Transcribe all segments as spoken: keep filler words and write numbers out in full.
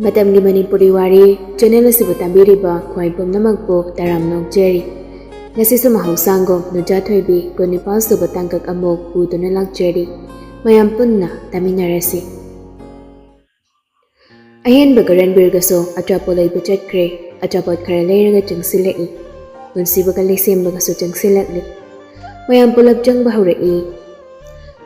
ꯃꯇꯝꯒꯤ ꯃꯅꯤꯄꯨꯔꯤ ꯋꯥꯔꯤ ꯆꯦꯅꯦꯜ ꯑꯁꯤꯕꯨ ꯇꯥꯕꯤꯔꯤꯕ ꯈ꯭ꯋꯥꯏ ꯄꯨꯝꯅꯃꯛꯄꯨ ꯇꯔꯥꯝꯅ ꯑꯣꯛꯆꯔꯤ꯫ ꯉꯁꯤꯁꯨ ꯃꯍꯧꯁꯥꯡꯒꯨꯝ ꯅꯨꯖꯥ ꯊꯣꯏꯕꯤ ꯀꯨꯟꯅꯤꯄꯥꯜ ꯁꯨꯕ ꯇꯥꯡꯀꯛ ꯑꯃꯨꯛ ꯄꯨꯗꯨꯅ ꯂꯥꯛꯆꯔꯤ꯫ ꯃꯌꯥꯝ ꯄꯨꯟꯅ ꯇꯥꯃꯤꯟꯅꯔꯁꯤ꯫ ꯑꯍꯦꯟꯕꯒ ꯔꯟꯕꯤꯔꯒꯁꯨ ꯑꯆꯥꯄꯣꯠ ꯂꯩꯕ ꯆꯠꯈ꯭ꯔꯦ꯫ ꯑꯆꯥꯄꯣꯠ ꯈꯔ ꯂꯩꯔꯒ ꯆꯪꯁꯤꯜꯂꯛꯏ꯫ ꯄꯨꯟꯁꯤꯕꯒ ꯂꯩꯁꯦꯝꯕꯒꯁꯨ ꯆꯪꯁꯤꯜꯂꯛꯂꯤ꯫ ꯃꯌꯥꯝ ꯄꯨꯂꯞ ꯆꯪꯕ ꯍꯧꯔꯛꯏ꯫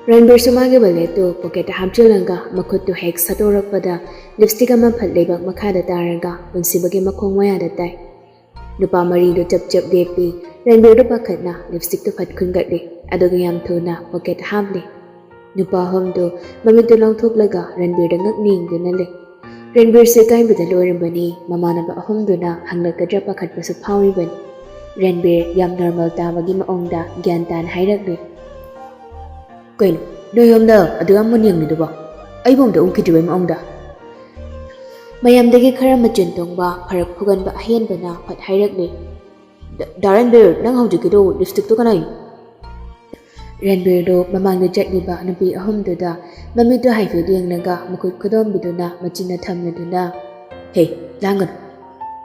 ꯔꯟꯕꯤꯔꯁꯨ ꯃꯥꯒꯤ ꯋꯥꯂꯦꯠꯇꯨ ꯄꯣꯀꯦꯠꯇ ꯍꯥꯞꯆꯤꯜꯂꯒ ꯃꯈꯨꯠꯇꯨ ꯍꯦꯛ ꯁꯠꯇꯣꯔꯛꯄꯗ ꯂꯤꯞꯁꯇꯤꯛ ꯑꯃ ꯐꯠ ꯂꯩꯕꯥꯛ ꯃꯈꯥꯗ ꯇꯥꯔꯒ ꯄꯨꯟꯁꯤꯕꯒꯤ ꯃꯈꯣꯡ ꯃꯌꯥꯗ ꯇꯥꯏ꯫ ꯅꯨꯄꯥ ꯃꯔꯤꯗꯨ ꯆꯞ ꯆꯞ ꯂꯦꯞꯄꯤ꯫ ꯔꯟꯕꯤꯔꯗꯨ ꯄꯥꯈꯠꯅ ꯂꯤꯞꯁꯇꯤꯛꯇꯨ ꯐꯠ ꯈꯨꯟꯒꯠꯂꯤ, ꯑꯗꯨꯒ ꯌꯥꯝ ꯊꯨꯅ ꯄꯣꯀꯦꯠꯇ ꯍꯥꯞꯂꯤ꯫ ꯅꯨꯄꯥ ꯑꯍꯨꯝꯗꯨ ꯃꯃꯤꯠꯇꯨ ꯂꯥꯎꯊꯣꯛꯂꯒ ꯔꯟꯕꯤꯔꯗ ꯉꯛꯅ ꯌꯦꯡꯗꯨꯅ ꯂꯩ꯫ ꯔꯟꯕꯤꯔꯁꯨ ꯏꯀꯥꯏꯕꯗ ꯂꯣꯏꯔꯕꯅꯤ꯫ ꯃꯃꯥꯟꯅꯕ ꯑꯍꯨꯝꯗꯨꯅ ꯍꯪꯂꯛꯀꯗ꯭ꯔꯥ ꯄꯥꯈꯠꯄꯁꯨ ꯐꯥꯎꯔꯤꯕꯅꯤ꯫ ꯔꯟꯕꯤꯔ ꯌꯥꯝ ꯅꯣꯔꯃꯦꯜ ꯇꯥꯕꯒꯤ ꯃꯑꯣꯡꯗ ꯒ꯭ꯌꯥꯟ ꯇꯥꯅ ꯍꯥꯏꯔꯛꯂꯤ꯫ "ꯀꯩꯅꯣ, ꯅꯣꯏ ꯑꯍꯨꯝꯗ ꯑꯗꯨ ꯌꯥꯝ ꯃꯨꯟꯅ ꯌꯦꯡꯂꯤꯗꯨꯕꯣ? ꯑꯩꯕꯨ ꯑꯝꯇ ꯎꯈꯤꯗ꯭ꯔꯤꯕꯩ ꯃꯑꯣꯡꯗ?" ꯃꯌꯥꯝꯗꯒꯤ ꯈꯔ ꯃꯆꯤꯟ ꯇꯣꯡꯕ, ꯐꯔꯛ ꯐꯨꯒꯟꯕ ꯑꯍꯦꯟꯕꯅ ꯐꯠ ꯍꯥꯏꯔꯛꯂꯦ꯫ "ꯗ-, ꯗꯥ ꯔꯟꯕꯤꯔ, ꯅꯪ ꯍꯧꯖꯤꯛꯀꯤꯗꯣ ꯂꯤꯞꯁꯇꯤꯛꯇꯣ ꯀꯅꯥꯏꯅꯣ?" ꯔꯟꯕꯤꯔꯗꯣ ꯃꯃꯥꯡꯗ ꯆꯠꯂꯤꯕ ꯅꯨꯄꯤ ꯑꯍꯨꯝꯗꯨꯗ ꯃꯃꯤꯠꯇꯨ ꯍꯥꯏꯐꯦꯠ ꯌꯦꯡꯂꯒ ꯃꯈꯨꯠ ꯈꯨꯗꯣꯝꯕꯤꯗꯨꯅ ꯃꯆꯤꯟꯅ ꯊꯝꯂꯗꯨꯅ, "ꯍꯦ, ꯂꯥꯡꯒꯅꯨ꯫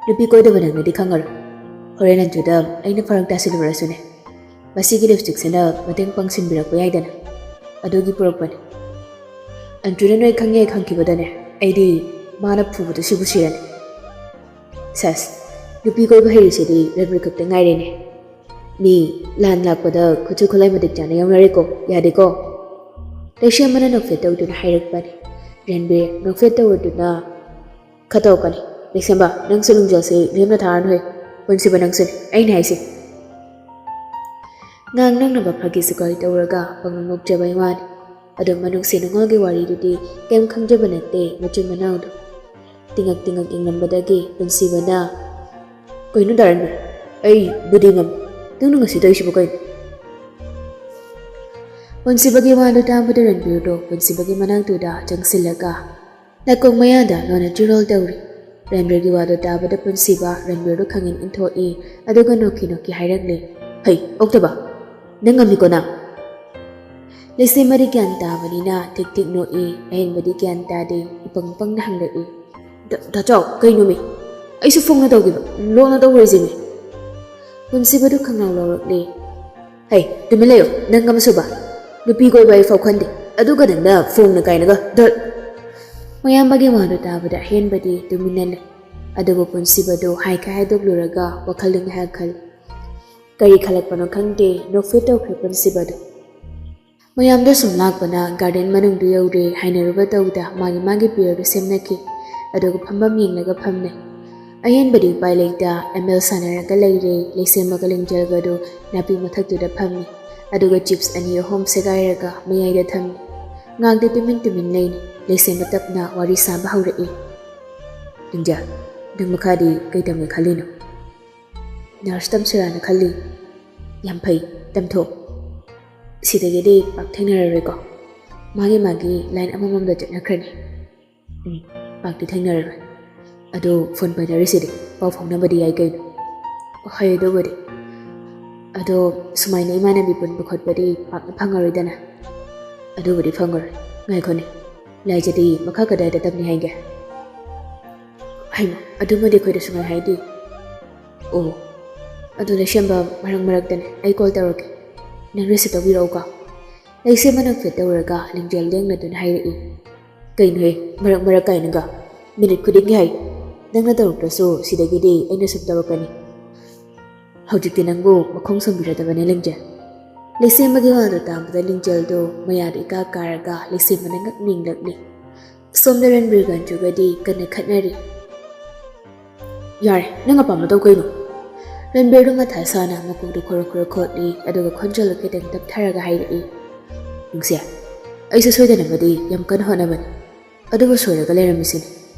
ꯅꯨꯄꯤ ꯀꯣꯏꯗꯕ ꯅꯪꯅꯗꯤ ꯈꯪꯉꯔꯣꯏ꯫ ꯍꯣꯔꯦꯟ ꯑꯟꯖꯨꯗ ꯑꯩꯅ ꯐꯔꯛ ꯇꯥꯁꯤꯜꯂꯨꯔꯁꯨꯅꯦ, ꯃꯁꯤꯒꯤ ꯂꯤꯞꯁꯇꯤꯛꯁꯤꯅ ꯃꯇꯦꯡ ꯄꯥꯡꯁꯤꯟꯕꯤꯔꯛꯄ ꯌꯥꯏꯗꯅ꯫ ꯑꯗꯨꯒꯤ ꯄꯨꯔꯛꯄꯅꯦ꯫ ꯑꯟꯖꯨꯅ ꯅꯣꯏ ꯈꯪꯉꯦ ꯈꯪꯈꯤꯕꯗꯅꯦ, ꯑꯩꯗꯤ ꯃꯥꯅ ꯐꯨꯕꯗ ꯁꯤꯕꯨ ꯁꯤꯔꯅꯤ꯫ ꯁꯦꯁ, ꯅꯨꯄꯤ ꯀꯣꯏꯕ ꯍꯩꯔꯤꯁꯤꯗꯤ ꯔꯟꯕꯤꯔ ꯈꯛꯇ ꯉꯥꯏꯔꯦꯅꯦ꯫ ꯃꯤ ꯂꯥꯟ ꯂꯥꯛꯄꯗ ꯈꯨꯠꯁꯨ ꯈꯨꯠꯂꯥꯏ ꯃꯇꯤꯛ ꯆꯥꯅ ꯌꯥꯎꯅꯔꯦꯀꯣ, ꯌꯥꯗꯦꯀꯣ?" ꯂꯩꯁꯦꯝꯕꯅ ꯅꯣꯛꯐꯦꯠ ꯇꯧꯗꯨꯅ ꯍꯥꯏꯔꯛꯄꯅꯤ꯫ ꯔꯟꯕꯤꯔ ꯅꯣꯛꯐꯦꯠ ꯇꯧꯔꯗꯨꯅ, "ꯈꯔ ꯇꯧꯔꯛꯀꯅꯤ꯫ ꯂꯩꯁꯦꯝꯕ, ꯅꯪꯁꯨ ꯂꯨꯡꯖꯦꯜꯁꯤ ꯂꯦꯝꯅ ꯊꯥꯔꯅꯨꯍꯦ꯫ ꯄꯨꯟꯁꯤꯕ, ꯅꯪꯁꯨꯅꯤ ꯑꯩꯅ ꯍꯥꯏꯁꯦ꯫" ꯉꯥꯡꯅꯅꯕ ꯐꯥꯒꯤ ꯖꯨꯒꯥꯏ ꯇꯧꯔꯒ ꯄꯪꯅꯣꯛ ꯅꯣꯛꯆꯕꯩ ꯋꯥꯅꯤ꯫ ꯑꯗꯣ ꯃꯅꯨꯡꯁꯤ ꯅꯨꯡꯉꯥꯜꯒꯤ ꯋꯥꯔꯤꯗꯨꯗꯤ ꯀꯩꯝ ꯈꯪꯖꯕ ꯅꯠꯇꯦ ꯃꯆꯤꯟ ꯃꯅꯥꯎꯗꯣ꯫ ꯇꯤꯉꯛ ꯇꯤꯉꯛ ꯌꯦꯡꯂꯝꯕꯗꯒꯤ ꯄꯨꯟꯁꯤꯕꯅ, "ꯀꯩꯅꯣ ꯗꯥ ꯔꯟꯕꯤꯔ? ꯑꯩ ꯕꯨꯗꯤ ꯉꯝꯃꯤ꯫ ꯅꯪꯅ ꯉꯁꯤ ꯇꯧꯔꯤꯁꯤꯕꯨ ꯀꯩꯅꯣ?" ꯄꯨꯟꯁꯤꯕꯒꯤ ꯋꯥꯗꯨ ꯇꯥꯕꯗ ꯔꯟꯕꯤꯔꯗꯣ ꯄꯨꯟꯁꯤꯕꯒꯤ ꯃꯅꯥꯛꯇꯨꯗ ꯆꯪꯁꯤꯜꯂꯒ ꯅꯥꯀꯣꯡ ꯃꯌꯥꯗ ꯂꯣꯟꯅ ꯆꯤꯔꯣꯜ ꯇꯧꯔꯤ꯫ ꯔꯟꯕꯤꯔꯒꯤ ꯋꯥꯗꯨ ꯇꯥꯕꯗ ꯄꯨꯟꯁꯤꯕ ꯔꯟꯕꯤꯔꯗꯨ ꯈꯪꯏꯟ ꯏꯟꯊꯣꯛꯏ, ꯑꯗꯨꯒ ꯅꯣꯛꯈꯤ ꯅꯣꯛꯈꯤ ꯍꯥꯏꯔꯛꯂꯦ, "ꯍꯩ, ꯑꯣꯛꯇꯕ! ꯅꯪ ꯉꯝꯃꯤꯀꯣ ꯅꯪ?" ꯂꯩꯁꯦꯝꯕꯗꯤ ꯒ꯭ꯌꯥꯟ ꯇꯥꯕꯅꯤꯅ ꯊꯤꯛ ꯊꯤꯛ ꯅꯣꯛꯏ, ꯑꯍꯦꯟꯕꯗꯤ ꯒ꯭ꯌꯥꯟ ꯇꯥꯗꯦ, ꯏꯄꯪ ꯄꯪꯅ ꯍꯪꯂꯛꯏ꯫ ꯇꯥꯆꯥꯎ, ꯀꯩꯅꯣꯃꯤ? ꯑꯩꯁꯨ ꯐꯣꯡꯅ ꯇꯧꯈꯤꯕ, ꯂꯣꯟꯅ ꯇꯧꯔꯣꯏꯁꯤꯅꯦ꯫ ꯄꯨꯟꯁꯤꯕꯗꯨ ꯈꯪꯅꯥꯎ ꯂꯧꯔꯛꯂꯦ꯫ ꯍꯩ, ꯇꯨꯃꯤꯟ ꯂꯩꯌꯨ, ꯅꯪ ꯑꯃꯁꯨꯕ꯫ ꯅꯨꯄꯤ ꯀꯣꯏꯕ ꯑꯩ ꯐꯥꯎ ꯈꯟꯗꯦ, ꯑꯗꯨꯒ ꯅꯪꯅ ꯐꯣꯡꯅ ꯀꯥꯏꯅꯒ ꯗꯠ꯫ ꯃꯌꯥꯝꯕꯒꯤ ꯋꯥꯗꯨ ꯇꯥꯕꯗ ꯑꯍꯦꯟꯕꯗꯤ ꯇꯨꯃꯤꯟꯅ ꯂꯩ꯫ ꯑꯗꯨꯕꯨ ꯄꯨꯟꯁꯤꯕꯗꯨ ꯍꯥꯏꯈꯥꯏ ꯍꯥꯏꯗꯣꯛꯂꯨꯔꯒ ꯋꯥꯈꯜꯗ ꯉꯥꯏꯍꯥꯛ ꯈꯜꯂꯤ꯫ ꯀꯔꯤ ꯈꯜꯂꯛꯄꯅꯣ ꯈꯪꯗꯦ, ꯅꯣꯛꯐꯦꯠ ꯇꯧꯈ꯭ꯔꯦ ꯄꯨꯟꯁꯤꯕꯗꯨ꯫ ꯃꯌꯥꯝꯗꯣ ꯁꯨꯝ ꯂꯥꯛꯄꯅ ꯒꯥꯔꯗꯦꯟ ꯃꯅꯨꯡꯗꯨ ꯌꯧꯔꯦ꯫ ꯍꯥꯏꯅꯔꯨꯕ ꯇꯧꯗ ꯃꯥꯒꯤ ꯃꯥꯒꯤ ꯄꯤꯌꯔꯗꯨ ꯁꯦꯝꯅꯈꯤ꯫ ꯑꯗꯨꯒ ꯐꯝꯐꯝ ꯌꯦꯡꯂꯒ ꯐꯝꯅꯩ꯫ ꯑꯍꯦꯟꯕꯗꯤ ꯎꯄꯥꯏ ꯂꯩꯇ ꯑꯦꯝ ꯑꯦꯜ ꯁꯥꯟꯅꯔꯒ ꯂꯩꯔꯦ꯫ ꯂꯩꯁꯦꯝꯕꯒ ꯂꯤꯡꯖꯦꯜꯒꯗꯨ ꯅꯥꯄꯤ ꯃꯊꯛꯇꯨꯗ ꯐꯝꯃꯤ꯫ ꯑꯗꯨꯒ ꯆꯤꯞꯁ ꯑꯅꯤ ꯑꯍꯨꯝ ꯁꯦꯒꯥꯏꯔꯒ ꯃꯌꯥꯏꯗ ꯊꯝꯃꯤ꯫ ꯉꯥꯛꯇꯤ ꯇꯨꯃꯤꯟ ꯇꯨꯃꯤꯟ ꯂꯩꯅꯤ꯫ ꯂꯩꯁꯦꯝꯕ ꯇꯞꯅ ꯋꯥꯔꯤ ꯁꯥꯕ ꯍꯧꯔꯛꯏ꯫ "ꯂꯤꯡꯖꯦꯜ, ꯅꯪ ꯃꯈꯥꯗꯤ ꯀꯩ ꯇꯝꯒꯦ ꯈꯜꯂꯤꯅꯣ?" "ꯅꯔꯁ ꯇꯝꯁꯤꯔꯥꯅ ꯈꯜꯂꯤ꯫" "ꯌꯥꯝ ꯐꯩ, ꯇꯝꯊꯣꯛ꯫ ꯁꯤꯗꯒꯤꯗꯤ ꯄꯥꯛ ꯊꯦꯡꯅꯔꯔꯣꯏꯀꯣ꯫ ꯃꯥꯒꯤ ꯃꯥꯒꯤ ꯂꯥꯏꯟ ꯑꯃꯃꯝꯗ ꯆꯠꯅꯈ꯭ꯔꯅꯤ꯫" "ꯎꯝ, ꯄꯥꯛꯇꯤ ꯊꯦꯡꯅꯔꯔꯣꯏ꯫ ꯑꯗꯣ ꯐꯣꯟ ꯄꯥꯏꯅꯔꯤꯁꯤꯗꯤ, ꯄꯥꯎ ꯐꯥꯎꯅꯕꯗꯤ ꯌꯥꯏ ꯀꯩꯅꯣ꯫" "ꯍꯣꯏ, ꯑꯗꯨꯕꯨꯗꯤ꯫ ꯑꯗꯣ ꯁꯨꯃꯥꯏꯅ ꯏꯃꯥꯟꯅꯕꯤ ꯄꯨꯟꯕ ꯈꯣꯠꯄꯗꯤ ꯄꯥꯛꯅ ꯐꯪꯉꯔꯣꯏꯗꯅ꯫ ꯑꯗꯨꯕꯨꯗꯤ ꯐꯪꯉꯔꯣꯏ꯫ ꯉꯥꯏꯈꯣꯅꯦ, ꯂꯥꯏꯖꯗꯤ ꯃꯈꯥ ꯀꯗꯥꯏꯗ ꯇꯝꯅꯤ ꯍꯥꯏꯒꯦ?" "ꯍꯩꯃ, ꯑꯗꯨꯃꯗꯤ ꯑꯩꯈꯣꯏꯗ ꯁꯨꯡꯍꯥꯏ ꯍꯥꯏꯗꯦ꯫" "ꯑꯣ, ꯑꯗꯨ ꯂꯩꯁꯦꯝꯕ, ꯃꯔꯛ ꯃꯔꯛꯇꯅꯦ ꯑꯩ ꯀꯣꯜ ꯇꯧꯔꯛꯀꯦ, ꯅꯪ ꯔꯤꯁꯤꯞ ꯇꯧꯕꯤꯔꯛꯎꯀꯣ꯫" ꯂꯩꯁꯦꯝꯕꯅ ꯐꯦꯠ ꯇꯧꯔꯒ ꯂꯤꯡꯖꯦꯜ ꯂꯦꯡꯅꯗꯨꯅ ꯍꯥꯏꯔꯛꯏ꯫ "ꯀꯩꯅꯣꯍꯦ, ꯃꯔꯛ ꯃꯔꯛ ꯀꯥꯏꯅꯒ? ꯃꯤꯅꯤꯠ ꯈꯨꯗꯤꯡꯒꯤ ꯍꯥꯏ꯫ ꯅꯪꯅ ꯇꯧꯔꯛꯇ꯭ꯔꯁꯨ ꯁꯤꯗꯒꯤꯗꯤ ꯑꯩꯅ ꯁꯨꯝ ꯇꯧꯔꯛꯀꯅꯤ꯫" "ꯍꯧꯖꯤꯛꯇꯤ ꯅꯪꯕꯨ ꯃꯈꯣꯡ ꯁꯣꯝꯕꯤꯔꯗꯕꯅꯦ ꯂꯤꯡꯖꯦꯜ꯫" ꯂꯩꯁꯦꯝꯕꯒꯤ ꯋꯥꯗꯣ ꯇꯥꯕꯗ ꯂꯤꯡꯖꯦꯜꯗꯣ ꯃꯌꯥꯗ ꯏꯀꯥ ꯀꯥꯔꯒ ꯂꯩꯁꯦꯝꯕꯅ ꯉꯛ ꯅꯤꯡꯂꯛꯂꯤ꯫ ꯁꯣꯝꯗ ꯔꯟꯕꯤꯔꯒ ꯑꯟꯖꯨꯒꯗꯤ ꯀꯟꯅ ꯈꯠꯅꯔꯤ꯫ "ꯌꯥꯔꯦ, ꯅꯪ ꯑꯄꯥꯝꯕ ꯇꯧ ꯀꯩꯅꯣ꯫" ꯔꯟꯕꯤꯔꯗꯨ ꯃꯊꯥ ꯁꯥꯅ ꯃꯀꯣꯛꯇꯨ ꯈꯣꯔꯣ ꯈꯣꯔꯣ ꯈꯣꯠꯂꯤ, ꯑꯗꯨꯒ ꯈꯣꯟꯖꯦꯜꯗꯨ ꯈꯤꯇꯪ ꯇꯞꯊꯔꯒ ꯍꯥꯏꯔꯛꯏ꯫ "ꯅꯨꯡꯁꯤ, ꯑꯩꯁꯨ ꯁꯣꯏꯗꯅꯕꯗꯤ ꯌꯥꯝ ꯀꯟꯅ ꯍꯣꯠꯅꯕꯅꯤ, ꯑꯗꯨꯕꯨ ꯁꯣꯏꯔꯒ ꯂꯩꯔꯝꯃꯤꯁꯤꯅꯤ꯫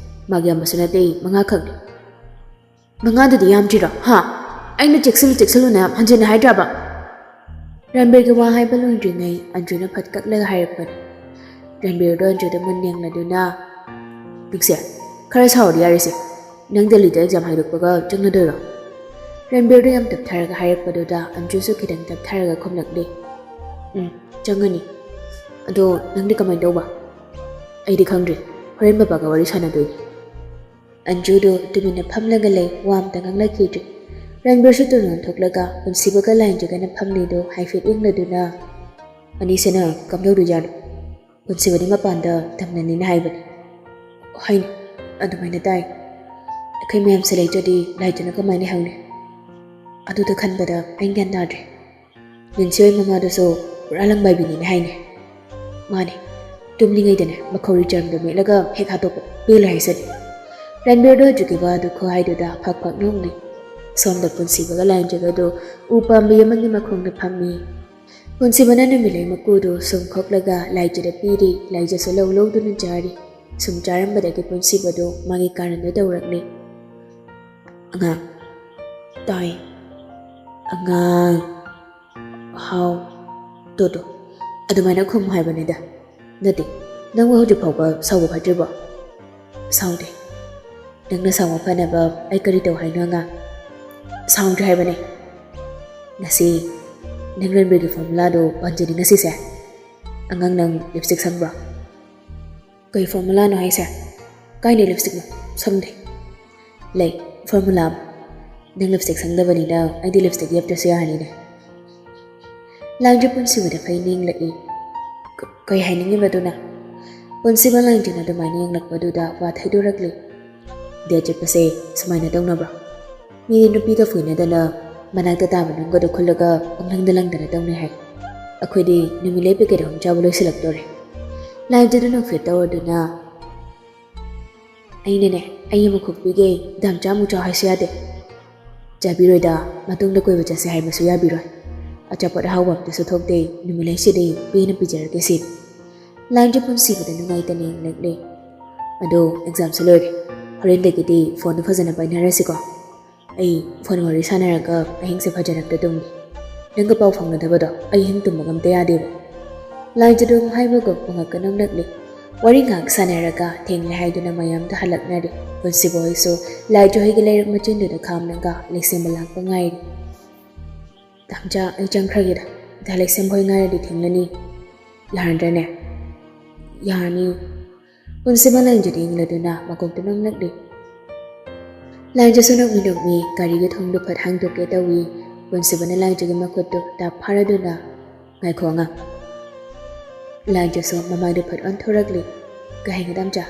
ꯃꯥꯒꯤ ꯑꯃꯁꯨ ꯅꯠꯇꯦ, ꯃꯉꯥꯈꯛꯅꯤ꯫" "ꯃꯉꯥꯗꯨꯗꯤ ꯌꯥꯝꯗ꯭ꯔꯤꯔꯣ? ꯍꯥ? ꯑꯩꯅ ꯆꯦꯛꯁꯤꯜꯂꯨ ꯆꯦꯛꯁꯤꯜꯂꯨꯅ ꯍꯟꯖꯤꯟꯅ ꯍꯥꯏꯗ꯭ꯔꯕ?" ꯔꯟꯕꯤꯔꯒꯤ ꯋꯥ ꯍꯥꯏꯕ ꯂꯣꯏꯗ꯭ꯔꯤꯉꯩ ꯑꯟꯖꯨꯅ ꯐꯠ ꯀꯛꯂꯒ ꯍꯥꯏꯔꯛꯄꯅꯤ꯫ ꯔꯟꯕꯤꯔꯗꯣ ꯑꯟꯖꯨꯗ ꯃꯨꯟ ꯌꯦꯡꯂꯗꯨꯅ, "ꯅꯨꯡꯁꯤ, ꯈꯔ ꯁꯥꯎꯔꯗꯤ ꯌꯥꯔꯦꯁꯦ꯫ ꯅꯪ ꯗꯦꯜꯂꯤꯗ ꯑꯦꯛꯖꯥꯝ ꯍꯥꯏꯗꯣꯛꯄꯒ ꯆꯪꯅꯗꯣꯏꯔꯣ?" ꯔꯟꯕꯤꯔꯗꯣ ꯌꯥꯝ ꯇꯞꯊꯔꯒ ꯍꯥꯏꯔꯛꯄꯗꯨꯗ ꯑꯟꯖꯨꯁꯨ ꯈꯤꯇꯪ ꯇꯞꯊꯔꯒ ꯈꯨꯝꯂꯛꯂꯦ꯫ "ꯎꯝ, ꯆꯪꯉꯅꯤ꯫ ꯑꯗꯣ ꯅꯪꯗꯤ ꯀꯃꯥꯏꯅ ꯇꯧꯕ?" "ꯑꯩꯗꯤ ꯈꯪꯗ꯭ꯔꯤ꯫ ꯍꯣꯔꯦꯟ ꯕꯕꯥꯒ ꯋꯥꯔꯤ ꯁꯥꯟꯅꯗꯣꯏꯅꯤ꯫" ꯑꯟꯖꯨꯗꯨ ꯇꯨꯃꯤꯟꯅ ꯐꯝꯂꯒ ꯂꯩ, ꯋꯥ ꯑꯝꯇ ꯉꯥꯡꯂꯛꯈꯤꯗ꯭ꯔꯤ꯫ ꯔꯟꯕꯤꯔꯁꯨ ꯇꯨꯡ ꯑꯣꯟꯊꯣꯛꯂꯒ ꯄꯨꯟꯁꯤꯕꯒ ꯂꯥꯏꯟꯖꯒꯅ ꯐꯝꯂꯤꯗꯨ ꯍꯥꯏꯐꯦꯠ ꯌꯦꯡꯂꯗꯨꯅ, "ꯑꯅꯤꯁꯤꯅ ꯀꯝꯗꯧꯗꯣꯏꯖꯥꯠꯅꯣ? ꯄꯨꯟꯁꯤꯕꯗꯤ ꯃꯄꯥꯟꯗ ꯇꯝꯅꯅꯤꯅ ꯍꯥꯏꯕꯅꯤ꯫" "ꯍꯣꯏꯅꯦ, ꯑꯗꯨꯃꯥꯏꯅ ꯇꯥꯏ꯫ ꯑꯩꯈꯣꯏ ꯃꯌꯥꯝꯁꯦ ꯂꯩꯇ꯭ꯔꯗꯤ ꯂꯥꯏꯖꯅ ꯀꯃꯥꯏꯅ ꯍꯪꯅꯤ?" ꯑꯗꯨꯗ ꯈꯟꯕꯗ ꯑꯩ ꯒ꯭ꯌꯥꯟ ꯇꯥꯗ꯭ꯔꯦ꯫ ꯂꯤꯟꯁꯤ ꯍꯣꯏ ꯃꯃꯥꯗꯨꯁꯨ ꯄꯨꯔꯥ ꯂꯪꯕꯥꯏꯕꯤꯅꯤꯅꯦ ꯍꯥꯏꯅꯦ꯫ ꯃꯥꯅꯦ, ꯇꯨꯝꯂꯤꯉꯩꯗꯅꯦ ꯃꯈꯧꯔꯤ ꯆꯔꯝꯗꯣ ꯃꯦꯠꯂꯒ ꯍꯦꯛ ꯍꯥꯠꯇꯣꯛꯄ, ꯄꯦꯜꯂꯦ ꯍꯥꯏꯁꯤꯅꯤ꯫ ꯔꯟꯕꯤꯔꯗꯣ ꯍꯧꯖꯤꯛꯀꯤ ꯋꯥꯗꯨ ꯈꯨꯍꯥꯏꯗꯨꯗ ꯐꯛ ꯐꯛ ꯅꯣꯛꯅꯤ꯫ ꯁꯣꯝꯗ ꯄꯨꯟꯁꯤꯕꯒ ꯂꯥꯏꯟꯖꯒꯗꯨ ꯎ ꯄꯥꯝꯕꯤ ꯑꯃꯒꯤ ꯃꯈꯣꯡꯗ ꯐꯝꯃꯤ꯫ ꯄꯨꯟꯁꯤꯕꯅ ꯅꯨꯃꯤꯠꯂꯩ ꯃꯀꯨꯗꯨ ꯁꯨꯝ ꯈꯣꯛꯂꯒ ꯂꯥꯏꯖꯗ ꯄꯤꯔꯤ꯫ ꯂꯥꯏꯖꯁꯨ ꯂꯧ ꯂꯧꯗꯨꯅ ꯆꯥꯔꯤ꯫ ꯁꯨꯝ ꯆꯥꯔꯝꯕꯗꯒꯤ ꯄꯨꯟꯁꯤꯕꯗꯨ ꯃꯥꯒꯤ ꯀꯥꯔꯟꯗꯨ ꯇꯧꯔꯛꯂꯤ꯫ "ꯑꯉꯥꯡ, ꯇꯥꯏ, ꯑꯉꯥꯡ, ꯍꯥꯎ, ꯇꯣ, ꯇꯣ, ꯑꯗꯨꯃꯥꯏꯅ ꯈꯨꯝꯃꯨ ꯍꯥꯏꯕꯅꯤꯗ꯫ ꯅꯠꯇꯦ, ꯅꯪꯕꯨ ꯍꯧꯖꯤꯛ ꯐꯥꯎꯕ ꯁꯥꯎꯕ ꯐꯠꯇ꯭ꯔꯤꯕꯣ?" "ꯁꯥꯎꯗꯦ꯫ ꯅꯪꯅ ꯁꯥꯎꯕ ꯐꯅꯕ ꯑꯩ ꯀꯔꯤ ꯇꯧ ꯍꯥꯏꯅꯣ, ꯑꯉꯥꯡ?" "ꯁꯥꯎꯗ꯭ꯔꯦ ꯍꯥꯏꯕꯅꯦ꯫ ꯉꯁꯤ ꯅꯪ ꯔꯟꯕꯤꯔꯒꯤ ꯐꯣꯔꯃꯨꯂꯥꯗꯣ ꯄꯥꯟꯖꯅꯤ ꯉꯁꯤꯁꯦ꯫ ꯑꯉꯥꯡ, ꯅꯪ ꯂꯤꯞꯁꯇꯤꯛ ꯁꯪꯕ꯭ꯔꯣ?" "ꯀꯩ ꯐꯣꯔꯃꯨꯂꯥꯅꯣ ꯍꯥꯏꯁꯦ? ꯀꯥꯏꯅꯦ ꯂꯤꯞꯁꯇꯤꯛꯅꯣ? ꯁꯪꯗꯦ꯫" "ꯂꯩ, ꯐꯣꯔꯃꯨꯂꯥ ꯑꯃ꯫ ꯅꯪ ꯂꯤꯞꯁꯇꯤꯛ ꯁꯪꯗꯕꯅꯤꯅ ꯑꯩꯗꯤ ꯂꯤꯞꯁꯇꯤꯛ ꯌꯦꯞꯇ꯭ꯔꯁꯨ ꯌꯥꯔꯅꯤꯅꯦ꯫" ꯂꯥꯏꯟꯖ ꯄꯨꯟꯁꯤꯕꯗ ꯐꯩ ꯌꯦꯡꯂꯛꯏ꯫ "ꯀ-, ꯀꯩ ꯍꯥꯏꯅꯤꯡꯉꯤꯕꯗꯨꯅ?" ꯄꯨꯟꯁꯤꯕ ꯂꯥꯏꯟꯖꯅ ꯑꯗꯨꯃꯥꯏꯅ ꯌꯦꯡꯂꯛꯄꯗꯨꯗ ꯋꯥ ꯊꯩꯗꯣꯔꯛꯂꯤ꯫ "ꯗꯦꯠ ꯆꯠꯄꯁꯦ ꯁꯨꯃꯥꯏꯅ ꯇꯧꯅꯕ꯭ꯔꯣ? ꯃꯤꯗꯤ ꯅꯨꯄꯤꯒ ꯐꯣꯏꯅꯗꯅ ꯃꯅꯥꯛꯇ ꯇꯥꯕ ꯅꯨꯡꯒꯗꯣ ꯈꯨꯜꯂꯒ ꯄꯪꯂꯪꯗ ꯂꯪꯗꯅ ꯇꯧꯅꯩ ꯍꯥꯏ꯫ ꯑꯩꯈꯣꯏꯗꯤ ꯅꯨꯃꯤꯠꯂꯩ ꯄꯦꯀꯦꯠ ꯑꯍꯨꯝ ꯆꯥꯕ ꯂꯣꯏꯁꯤꯜꯂꯛꯇꯣꯔꯦ꯫" ꯂꯥꯏꯟꯖꯗꯨ ꯅꯣꯛꯐꯦꯠ ꯇꯧꯔꯗꯨꯅ, "ꯑꯩꯅꯅꯦ, ꯑꯩ ꯑꯃ ꯈꯣꯛꯄꯤꯒꯦ, ꯗꯥꯝ ꯆꯥꯃꯨꯛ ꯆꯥꯎ ꯍꯥꯏꯁꯨ ꯌꯥꯗꯦ꯫ ꯆꯥꯕꯤꯔꯣꯏꯗ, ꯃꯇꯨꯡꯗ ꯀꯣꯏꯕ ꯆꯠꯁꯦ ꯍꯥꯏꯕꯁꯨ ꯌꯥꯕꯤꯔꯣꯏ꯫ ꯑꯆꯥꯄꯣꯠ ꯑꯍꯥꯎꯕ ꯑꯝꯇꯁꯨ ꯊꯣꯛꯇꯦ, ꯅꯨꯃꯤꯠꯂꯩꯁꯤꯗꯤ ꯄꯦꯟꯅ ꯄꯤꯖꯔꯒꯦ ꯁꯤꯅꯤ꯫" ꯂꯥꯏꯟꯖ ꯄꯨꯟꯁꯤꯕꯗ ꯅꯨꯡꯉꯥꯏꯇꯅ ꯌꯦꯡꯂꯛꯂꯦ꯫ "ꯑꯗꯣ ꯑꯦꯛꯖꯥꯝꯁꯨ ꯂꯣꯏꯔꯦ, ꯍꯣꯔꯦꯟꯗꯒꯤꯗꯤ ꯐꯣꯟꯗꯣ ꯐꯖꯅ ꯄꯥꯏꯅꯔꯁꯤꯀꯣ꯫ ꯑꯩ ꯐꯣꯟ ꯋꯥꯔꯤ ꯁꯥꯟꯅꯔꯒ ꯑꯍꯤꯡꯁꯦ ꯐꯖꯅ ꯑꯝꯇ ꯇꯨꯝꯒꯦ꯫ ꯅꯪꯒ ꯄꯥꯎ ꯐꯥꯎꯅꯗꯕꯗꯣ ꯑꯩ ꯑꯍꯤꯡ ꯇꯨꯝꯕꯒ ꯑꯝꯇ ꯌꯥꯗꯦꯕ꯫" ꯂꯥꯏꯖꯗꯨ ꯍꯥꯏꯕꯒ ꯃꯉꯛꯀ ꯅꯣꯛꯅꯛꯂꯤ꯫ ꯋꯥꯔꯤ ꯉꯥꯏꯍꯥꯛ ꯁꯥꯟꯅꯔꯒ ꯊꯦꯡꯂꯦ ꯍꯥꯏꯗꯨꯅ ꯃꯌꯥꯝꯗ ꯍꯜꯂꯛꯅꯔꯦ꯫ ꯄꯨꯟꯁꯤꯕ ꯍꯣꯏꯁꯨ ꯂꯥꯏꯖ ꯍꯣꯏꯒꯤ ꯂꯩꯔꯛ ꯃꯆꯤꯟꯗꯨꯗ ꯈꯥꯝꯂꯒ ꯂꯩꯁꯦꯝꯕ ꯂꯥꯛꯄ ꯉꯥꯏꯔꯤ꯫ "ꯇꯥꯝꯆꯥ, ꯑꯩ ꯆꯪꯈ꯭ꯔꯒꯦꯗ꯫ ꯗꯥ ꯂꯩꯁꯦꯝꯕ ꯍꯣꯏ ꯉꯥꯏꯔꯗꯤ ꯊꯦꯡꯂꯅꯤ꯫ ꯌꯥꯔꯗ꯭ꯔꯅꯦ?" "ꯌꯥꯔꯅꯤ꯫" ꯄꯨꯟꯁꯤꯕ ꯂꯥꯏꯖꯗ ꯌꯦꯡꯂꯗꯨꯅ ꯃꯀꯣꯛꯇ ꯅꯣꯛꯅꯛꯂꯤ꯫ ꯂꯥꯏꯖꯁꯨ ꯅꯣꯛꯃꯤ ꯅꯣꯛꯃꯤ ꯒꯥꯔꯤꯒꯤ ꯊꯣꯡꯗꯨ ꯐꯠ ꯍꯥꯡꯗꯣꯛꯀꯦ ꯇꯧꯏ꯫ ꯄꯨꯟꯁꯤꯕꯅ ꯂꯥꯏꯖꯒꯤ ꯃꯈꯨꯠꯇꯨ ꯇꯥꯞ ꯐꯥꯔꯗꯨꯅ, "ꯉꯥꯏꯈꯣ ꯑꯉꯥꯡ꯫" ꯂꯥꯏꯖꯁꯨ ꯃꯃꯥꯏꯗꯨ ꯐꯠ ꯑꯣꯟꯊꯣꯔꯛꯂꯤ꯫ "ꯀꯩ ꯍꯥꯏꯒꯦ ꯗꯥꯝꯆꯥ?"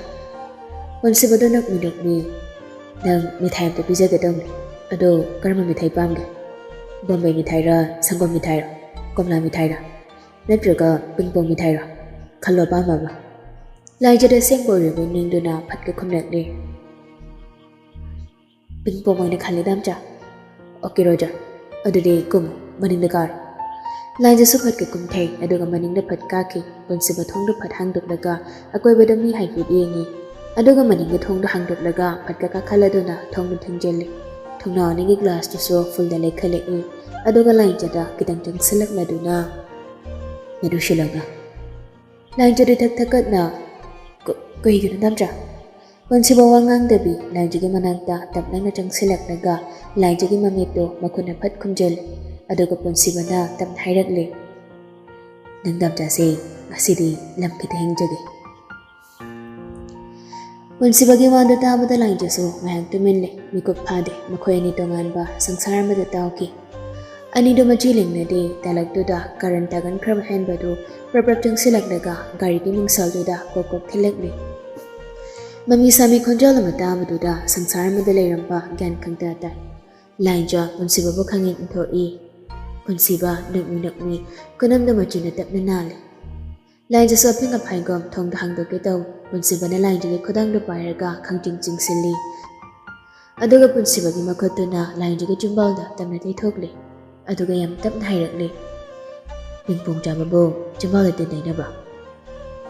ꯄꯨꯟꯁꯤꯕꯗꯨ ꯅꯣꯛꯃꯤ ꯅꯣꯛꯃꯤ, "ꯅꯪ ꯃꯤꯊꯥꯏ ꯑꯝꯇ ꯄꯤꯖꯒꯦ ꯇꯧꯅꯤ꯫ ꯑꯗꯣ ꯀꯔꯝꯕ ꯃꯤꯊꯥꯏ ꯄꯥꯝꯒꯦ? ꯕꯣꯝꯕꯦ ꯃꯤꯊꯥꯏꯔꯥ, ꯁꯪꯒꯣꯝ ꯃꯤꯊꯥꯏꯔꯥ, ꯀꯣꯝꯂꯥ ꯃꯤꯊꯥꯏꯔꯥ, ꯅꯠꯇ꯭ꯔꯒ ꯄꯤꯡꯄꯣꯡ ꯃꯤꯊꯥꯏꯔꯥ? ꯈꯜꯂꯣ ꯑꯄꯥꯝꯕ ꯑꯃ꯫" ꯂꯥꯏꯖꯗ ꯑꯁꯦꯡꯕ ꯑꯣꯏꯔꯤꯕ ꯅꯤꯡꯗꯨꯅ ꯐꯠꯀ ꯈꯨꯝꯂꯛꯂꯤ꯫ "ꯄꯤꯡꯄꯣꯡ ꯑꯣꯏꯅ ꯈꯜꯂꯦ ꯗꯥꯝꯆꯥ꯫" "ꯑꯣꯀꯦ ꯔꯣꯖꯥ, ꯑꯗꯨꯗꯤ ꯀꯨꯝꯃꯨ, ꯃꯅꯤꯡꯗ ꯀꯥꯔꯣ꯫" ꯂꯥꯏꯖꯁꯨ ꯐꯠꯀ ꯀꯨꯝꯊꯩ, ꯑꯗꯨꯒ ꯃꯅꯤꯡꯗ ꯐꯠ ꯀꯥꯈꯤ꯫ ꯄꯨꯟꯁꯤꯕ ꯊꯣꯡꯗꯨ ꯐꯠ ꯍꯥꯡꯗꯣꯛꯂꯒ ꯑꯀꯣꯏꯕꯗ ꯃꯤ ꯍꯥꯏꯐꯦꯠ ꯌꯦꯡꯉꯤ꯫ ꯑꯗꯨꯒ ꯃꯅꯤꯡꯒꯤ ꯊꯣꯡꯗꯨ ꯍꯥꯡꯗꯣꯛꯂꯒ ꯐꯠꯀ ꯀꯥꯈꯠꯂꯗꯨꯅ ꯊꯣꯡꯗꯨ ꯊꯤꯡꯖꯤꯜꯂꯤ꯫ ꯊꯣꯡꯅꯥꯎ ꯑꯅꯤꯒꯤ ꯒ꯭ꯂꯥꯁꯇꯨꯁꯨ ꯐꯨꯜꯗ ꯂꯩꯈꯠꯂꯛꯏ꯫ ꯑꯗꯨꯒ ꯂꯥꯏꯖꯗ ꯈꯤꯇꯪ ꯆꯪꯁꯤꯜꯂꯛꯂꯗꯨꯅ, "ꯅꯗꯨ ꯁꯤꯜꯂꯒ꯫" ꯂꯥꯏꯖꯗ ꯊꯛ ꯊꯛꯀꯠꯅ, "ꯀ-, ꯀꯩꯒꯤꯅꯣ ꯗꯥꯝꯆꯥ?" ꯄꯨꯟꯁꯤꯕ ꯋꯥ ꯉꯥꯡꯗꯕꯤ ꯂꯥꯏꯖꯒꯤ ꯃꯅꯥꯛꯇ ꯇꯞꯅ ꯆꯪꯁꯤꯜꯂꯛꯂꯒ ꯂꯥꯏꯖꯒꯤ ꯃꯃꯤꯠꯇꯨ ꯃꯈꯨꯠꯅ ꯐꯠ ꯈꯨꯝꯖꯤꯜꯂꯤ꯫ ꯑꯗꯨꯒ ꯄꯨꯟꯁꯤꯕꯅ ꯇꯞꯅ ꯍꯥꯏꯔꯛꯂꯤ, "ꯅꯪ ꯗꯥꯝꯆꯥꯁꯦ ꯉꯁꯤꯗꯤ ꯂꯝ ꯈꯤꯇ ꯍꯦꯟꯖꯒꯦ꯫" ꯄꯨꯟꯁꯤꯕꯒꯤ ꯋꯥꯗꯨ ꯇꯥꯕꯗ ꯂꯥꯏꯖꯁꯨ ꯉꯥꯏꯍꯥꯛ ꯇꯨꯃꯤꯟ ꯂꯩ꯫ ꯃꯤꯀꯨꯞ ꯐꯥꯗꯦ, ꯃꯈꯣꯏ ꯑꯅꯤ ꯇꯣꯉꯥꯟꯕ ꯁꯪꯁꯥꯔ ꯑꯃꯗ ꯇꯥꯎꯈꯤ꯫ ꯑꯅꯤꯗꯨ ꯃꯆꯤ ꯂꯦꯡꯅꯗꯦ꯫ ꯇꯥꯂꯛꯇꯨꯗ ꯀꯔꯟ ꯇꯥꯒꯟꯈ꯭ꯔꯕ ꯍꯦꯟꯕꯗꯨ ꯄ꯭ꯔꯞ ꯄ꯭ꯔꯞ ꯆꯪꯁꯤꯜꯂꯛꯂꯒ ꯒꯥꯔꯤꯒꯤ ꯃꯤꯡꯁꯜꯗꯨꯗ ꯀꯣꯛ ꯀꯣꯛ ꯊꯤꯜꯂꯛꯂꯤ꯫ ꯃꯃꯤ ꯁꯥꯃꯤ ꯈꯣꯟꯖꯦꯜ ꯑꯃ ꯇꯥꯕꯗꯨꯗ ꯁꯪꯁꯥꯔ ꯑꯃꯗ ꯂꯩꯔꯝꯕ ꯒ꯭ꯌꯥꯟ ꯈꯪꯇ ꯇꯥꯏ꯫ ꯂꯥꯏꯖ ꯄꯨꯟꯁꯤꯕꯕꯨ ꯈꯪꯌꯦꯡ ꯏꯟꯊꯣꯛꯏ꯫ ꯄꯨꯟꯁꯤꯕ ꯅꯣꯛꯃꯤ ꯅꯣꯛꯃꯤ ꯈꯨꯅꯝꯗꯨ ꯃꯆꯤꯟꯅ ꯇꯞꯅ ꯅꯥꯜꯂꯤ꯫ ꯂꯥꯏꯖꯁꯨ ꯑꯐꯤꯡ ꯑꯐꯥꯏꯒꯨꯝ ꯊꯣꯡꯗ ꯍꯥꯡꯗꯣꯛꯀꯦ ꯇꯧ꯫ ꯄꯨꯟꯁꯤꯕꯅ ꯂꯥꯏꯖꯒꯤ ꯈꯨꯗꯥꯡꯗꯨ ꯄꯥꯏꯔꯒ ꯈꯪꯆꯤꯡ ꯆꯤꯡꯁꯤꯜꯂꯤ꯫ ꯑꯗꯨꯒ ꯄꯨꯟꯁꯤꯕꯒꯤ ꯃꯈꯨꯠꯇꯨꯅ ꯂꯥꯏꯖꯒꯤ ꯆꯤꯝꯕꯥꯜꯗ ꯇꯞꯅ ꯇꯩꯊꯣꯛꯂꯤ꯫ ꯑꯗꯨꯒ ꯌꯥꯝ ꯇꯞꯅ ꯍꯥꯏꯔꯛꯂꯤ, "ꯄꯤꯡꯄꯣꯡ ꯆꯥꯕꯕꯨ ꯆꯤꯝꯕꯥꯜꯗ ꯇꯤꯟ ꯇꯩꯅꯕ꯭ꯔꯣ?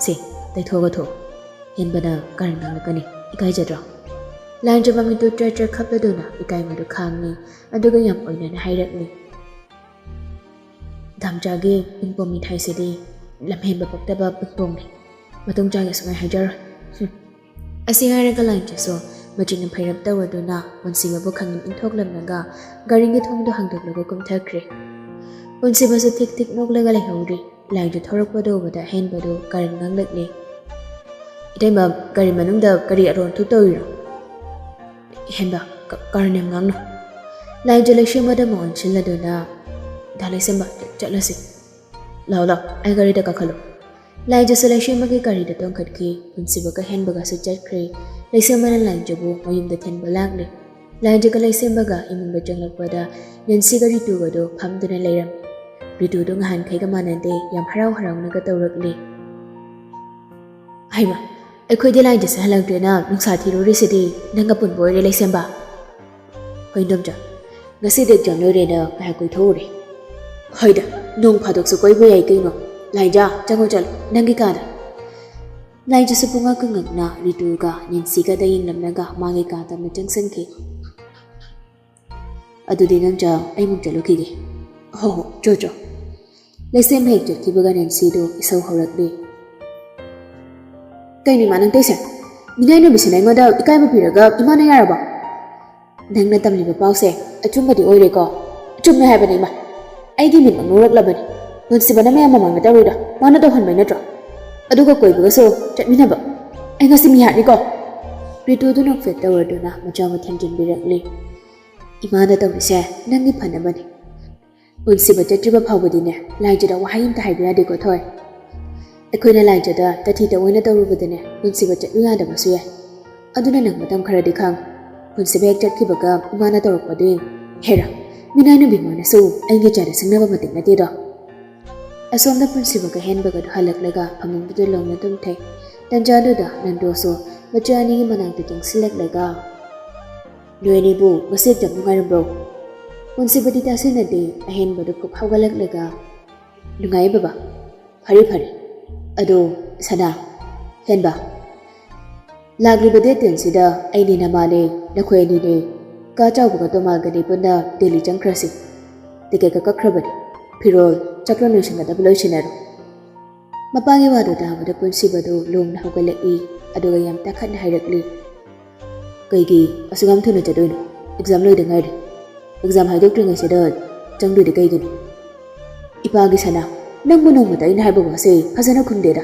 ꯁꯦ, ꯇꯩꯊꯣꯛꯑꯒ ꯊꯣꯛꯑꯣ꯫ ꯍꯦꯟꯕꯅ ꯀꯔꯟ ꯉꯥꯡꯂꯛꯀꯅꯤ꯫ ꯏꯀꯥꯏꯖꯗ꯭ꯔꯣ?" ꯂꯥꯏꯖ ꯃꯃꯤꯠꯇꯨ ꯇ꯭ꯔꯦꯠ ꯇ꯭ꯔꯦꯠ ꯈꯞꯂꯗꯨꯅ ꯏꯀꯥꯏꯕꯗꯨ ꯈꯥꯡꯉꯤ꯫ ꯑꯗꯨꯒ ꯌꯥꯝ ꯑꯣꯏꯅꯅ ꯍꯥꯏꯔꯛꯂꯤ, "ꯗꯥꯝꯆꯥꯒꯤ ꯄꯤꯡꯄꯣꯡ ꯃꯤꯊꯥꯏꯁꯤꯗꯤ ꯂꯝꯍꯦꯟꯕ ꯄꯛꯇꯕ ꯄꯤꯡꯄꯣꯡꯅꯤ꯫ ꯃꯇꯨꯡ ꯆꯥꯒꯦ ꯁꯨꯡꯍꯥꯏ ꯍꯥꯏꯖꯔꯣꯏ꯫" ꯍꯨꯝ꯫ ꯑꯁꯤ ꯍꯥꯏꯔꯒ ꯂꯥꯏꯖꯁꯨ ꯃꯆꯤꯟꯅ ꯐꯩꯔꯞ ꯇꯧꯔꯗꯨꯅ ꯄꯨꯟꯁꯤꯕꯕꯨ ꯈꯪꯅꯤꯡ ꯏꯟꯊꯣꯛꯂꯝꯂꯒ ꯒꯥꯔꯤꯒꯤ ꯊꯣꯡꯗꯨ ꯍꯥꯡꯗꯣꯛꯂꯒ ꯀꯨꯝꯊꯈ꯭ꯔꯦ꯫ ꯄꯨꯟꯁꯤꯕꯁꯨ ꯊꯤꯛ ꯊꯤꯛ ꯅꯣꯛꯂꯒ ꯂꯩꯍꯧꯔꯤ꯫ ꯂꯥꯏꯖ ꯊꯣꯔꯛꯄꯗꯨ ꯎꯕꯗ ꯍꯦꯟꯕꯗꯨ ꯀꯔꯟ ꯉꯥꯡꯂꯛꯂꯤ꯫ "ꯏꯇꯩꯃ, ꯒꯥꯔꯤ ꯃꯅꯨꯡꯗ ꯀꯔꯤ ꯑꯔꯣꯟ ꯑꯊꯨꯞ ꯇꯧꯔꯤꯔꯣ?" "ꯍꯦꯟꯕ, ꯀ-, ꯀꯔꯅꯦꯝ ꯉꯥꯡꯅꯨ꯫ ꯂꯥꯏꯖ ꯂꯩꯁꯦꯝꯕꯗ ꯑꯃꯨꯛ ꯑꯣꯟꯁꯤꯜꯂꯗꯨꯅ, "ꯗꯥ ꯂꯩꯁꯦꯝꯕ, ꯆꯠꯂꯁꯤ꯫ ꯂꯥꯛꯑꯣ, ꯂꯥꯛꯑꯣ, ꯑꯩ ꯒꯥꯔꯤꯗ ꯀꯥꯈꯠꯂꯨ"꯫ ꯂꯥꯏꯖꯁꯨ ꯂꯩꯁꯦꯝꯕꯒꯤ ꯒꯥꯔꯤꯗ ꯇꯣꯡꯈꯠꯈꯤ꯫ ꯄꯨꯟꯁꯤꯕꯒ ꯍꯦꯟꯕꯒꯁꯨ ꯆꯠꯈ꯭ꯔꯦ꯫ ꯂꯩꯁꯦꯝꯕꯅ ꯂꯥꯏꯖꯕꯨ ꯃꯌꯨꯝꯗ ꯊꯤꯟꯕ ꯂꯥꯛꯂꯦ꯫ ꯂꯥꯏꯖꯒ ꯂꯩꯁꯦꯝꯕꯒ ꯏꯃꯨꯡꯗ ꯆꯪꯂꯛꯄꯗ ꯅꯦꯟꯁꯤꯒ ꯔꯤꯇꯨꯒꯗꯨ ꯐꯝꯗꯨꯅ ꯂꯩꯔꯝꯃꯤ꯫ ꯔꯤꯇꯨꯗꯨ ꯅꯍꯥꯟꯈꯩꯒ ꯃꯥꯟꯅꯗꯦ, ꯌꯥꯝ ꯍꯔꯥꯎ ꯍꯔꯥꯎꯅꯒ ꯇꯧꯔꯛꯂꯤ꯫ "ꯍꯩꯃꯥ, ꯑꯩꯈꯣꯏꯗꯤ ꯂꯥꯏꯖꯁꯦ ꯍꯜꯂꯛꯇ꯭ꯔꯦꯅ ꯅꯨꯡꯁꯥ ꯊꯤꯔꯨꯔꯤꯁꯤꯗꯤ, ꯅꯪꯒ ꯄꯨꯟꯕ ꯑꯣꯏꯔꯦ ꯂꯩꯁꯦꯝꯕ"꯫ "ꯀꯩꯅꯣ ꯏꯟꯗꯣꯝꯆꯥ, ꯉꯁꯤꯗꯤ ꯑꯦꯛꯖꯥꯝ ꯂꯣꯏꯔꯦꯅ ꯉꯥꯏꯍꯥꯛ ꯀꯣꯏꯊꯣꯛꯎꯔꯦ"꯫ "ꯍꯣꯏꯗ, ꯅꯣꯡ ꯐꯥꯗꯣꯛꯁꯨ ꯀꯣꯏꯕ ꯌꯥꯏ ꯀꯩꯅꯣ꯫ ꯂꯥꯏꯖ, ꯆꯪꯉꯣ ꯆꯠꯂꯣ, ꯅꯪꯒꯤ ꯀꯥꯗ"꯫ ꯂꯥꯏꯖꯁꯨ ꯄꯨꯡꯉꯛꯀ ꯉꯛꯅ ꯔꯤꯇꯨꯒ ꯅꯦꯟꯁꯤꯒꯗ ꯌꯦꯡꯂꯝꯂꯒ ꯃꯥꯒꯤ ꯀꯥꯗ ꯑꯃꯨꯛ ꯆꯪꯁꯤꯟꯈꯤ꯫ "ꯑꯗꯨꯗꯤ ꯏꯟꯗꯣꯝꯆꯥ, ꯑꯩ ꯑꯃꯨꯛ ꯆꯠꯂꯨꯈꯤꯒꯦ"꯫ "ꯍꯣ ꯍꯣ, ꯆꯣ ꯆꯣ"꯫ ꯂꯩꯁꯦꯝꯕ ꯍꯦꯛ ꯆꯠꯈꯤꯕꯒ ꯅꯦꯟꯁꯤꯗꯨ ꯏꯁꯧ ꯍꯧꯔꯛꯂꯤ꯫ "ꯀꯩꯅꯣ ꯏꯃꯥ ꯅꯪ ꯇꯧꯏꯁꯦ? ꯃꯤꯅꯥꯏ ꯅꯨꯄꯤꯁꯤꯅ ꯑꯩꯉꯣꯟꯗ ꯏꯀꯥꯏꯕ ꯄꯤꯔꯒ ꯏꯃꯥꯅ ꯌꯥꯔꯕꯣ?" "ꯅꯪꯅ ꯇꯝꯂꯤꯕ ꯄꯥꯎꯁꯦ ꯑꯆꯨꯝꯕꯗꯤ ꯑꯣꯏꯔꯦꯀꯣ?" "ꯑꯆꯨꯝꯃꯦ ꯍꯥꯏꯕꯅꯤ ꯏꯃꯥ, ꯑꯩꯒꯤ ꯃꯤꯠꯃꯛꯅ ꯎꯔꯛꯂꯕꯅꯤ꯫ ꯄꯨꯟꯁꯤꯕꯅ ꯃꯌꯥꯝ ꯃꯃꯥꯡꯗ ꯇꯧꯔꯤꯗꯣ ꯃꯥꯅ ꯇꯧꯍꯟꯕꯩ ꯅꯠꯇ꯭ꯔꯣ? ꯑꯗꯨꯒ ꯀꯣꯏꯕꯒꯁꯨ ꯆꯠꯃꯤꯟꯅꯕ꯫ ꯑꯩ ꯉꯁꯤ ꯃꯤ ꯍꯥꯠꯅꯤꯀꯣ"꯫ ꯔꯤꯇꯨꯗꯨ ꯅꯣꯛꯐꯦꯠ ꯇꯧꯔꯗꯨꯅ ꯃꯆꯥ ꯃꯊꯦꯜ ꯆꯤꯟꯕꯤꯔꯛꯂꯤ꯫ "ꯏꯃꯥꯅ ꯇꯧꯔꯤꯁꯦ ꯅꯪꯒꯤ ꯐꯅꯕꯅꯤ꯫ ꯄꯨꯟꯁꯤꯕ ꯆꯠꯇ꯭ꯔꯤꯕ ꯐꯥꯎꯕꯗꯤꯅꯦ, ꯂꯥꯏꯖꯗ ꯋꯥꯍꯩ ꯑꯝꯇ ꯍꯥꯏꯕ ꯌꯥꯗꯦꯀꯣ ꯊꯣꯏ꯫ ꯑꯩꯈꯣꯏꯅ ꯂꯥꯏꯖꯗ ꯇꯊꯤ ꯇꯑꯣꯏꯅ ꯇꯧꯔꯨꯕꯗꯅꯦ, ꯄꯨꯟꯁꯤꯕ ꯆꯠꯂꯨ ꯌꯥꯗꯕꯁꯨ ꯌꯥꯏ꯫ ꯑꯗꯨꯅ ꯅꯪ ꯃꯇꯝ ꯈꯔꯗꯤ ꯈꯥꯡꯉꯨ꯫ ꯄꯨꯟꯁꯤꯕ ꯍꯦꯛ ꯆꯠꯈꯤꯕꯒ ꯏꯃꯥꯅ ꯇꯧꯔꯛꯄꯗꯨ ꯌꯦꯡꯉꯨ꯫ ꯍꯦꯔꯥ, ꯃꯤꯅꯥꯏ ꯅꯨꯄꯤ ꯃꯥꯅꯁꯨ ꯑꯩꯒꯤ ꯏꯆꯥꯗ ꯁꯤꯡꯅꯕ ꯃꯇꯤꯛ ꯅꯠꯇꯦꯗꯣ"꯫ ꯑꯁꯣꯝꯗ ꯄꯨꯟꯁꯤꯕꯒ ꯍꯦꯟꯕꯒꯗꯨ ꯍꯜꯂꯛꯂꯒ ꯐꯃꯨꯡꯗꯨꯗ ꯂꯣꯡꯅ ꯇꯨꯝꯊꯩ꯫ ꯇꯟꯖꯥꯗꯨꯗ ꯅꯟꯗꯣꯁꯨ ꯃꯆꯥ ꯑꯅꯤꯒꯤ ꯃꯅꯥꯛꯇ ꯆꯪꯁꯤꯜꯂꯛꯂꯒ, "ꯅꯣꯏ ꯑꯅꯤꯕꯨ ꯉꯁꯤ ꯑꯦꯛꯖꯥꯝ ꯅꯨꯡꯉꯥꯏꯔꯝꯕ꯭ꯔꯣ?" ꯄꯨꯟꯁꯤꯕꯗꯤ ꯇꯥꯁꯤꯟꯅꯗꯦ꯫ ꯑꯍꯦꯟꯕꯗꯨ ꯈꯨꯞ ꯍꯧꯒꯠꯂꯛꯂꯒ, "ꯅꯨꯡꯉꯥꯏꯌꯦ ꯕꯕꯥ"꯫ "ꯐꯔꯦ ꯐꯔꯦ꯫ ꯑꯗꯣ ꯁꯅꯥ, ꯍꯦꯟꯕ, ꯂꯥꯛꯂꯤꯕ ꯗꯦꯠ ꯇꯦꯟꯁꯤꯗ ꯑꯩꯅꯦ ꯅꯃꯥꯅꯦ, ꯅꯈꯣꯏ ꯑꯅꯤꯅꯦ, ꯀꯥ ꯆꯥꯎꯕꯒ ꯇꯣꯃꯥꯒꯅꯦ ꯄꯨꯟꯅ ꯗꯦꯜꯂꯤ ꯆꯪꯈ꯭ꯔꯁꯤ꯫ ꯇꯤꯀꯦꯠꯀ ꯀꯛꯈ꯭ꯔꯕꯅꯤ꯫ ꯐꯤꯔꯣꯜ, ꯆꯥꯛꯂꯣꯟ ꯂꯣꯏꯁꯤꯟꯒꯗꯕ ꯂꯣꯏꯁꯤꯟꯅꯔꯣ"꯫ ꯃꯄꯥꯒꯤ ꯋꯥꯗꯨ ꯇꯥꯕꯗ ꯄꯨꯟꯁꯤꯕꯗꯨ ꯂꯣꯡꯅ ꯍꯧꯒꯠꯂꯛꯏ꯫ ꯑꯗꯨꯒ ꯌꯥꯝ ꯇꯥꯈꯠꯅ ꯍꯥꯏꯔꯛꯂꯤ, "ꯀꯩꯒꯤ ꯑꯁꯨꯛ ꯌꯥꯝ ꯊꯨꯅ ꯆꯠꯇꯣꯏꯅꯣ? ꯑꯦꯛꯖꯥꯝ ꯂꯣꯏꯗ ꯉꯥꯏꯔꯤ꯫ ꯑꯦꯛꯖꯥꯝ ꯍꯥꯏꯗꯣꯛꯇ꯭ꯔꯤꯉꯩꯁꯤꯗ ꯆꯪꯗꯣꯏꯗꯤ ꯀꯩꯒꯤꯅꯣ?" "ꯏꯄꯥꯒꯤ ꯁꯅꯥ, ꯅꯪꯕꯨ ꯅꯣꯡꯃꯇ ꯑꯩꯅ ꯍꯥꯏꯕ ꯋꯥꯁꯦ ꯐꯖꯅ ꯈꯨꯝꯗꯦꯗ꯫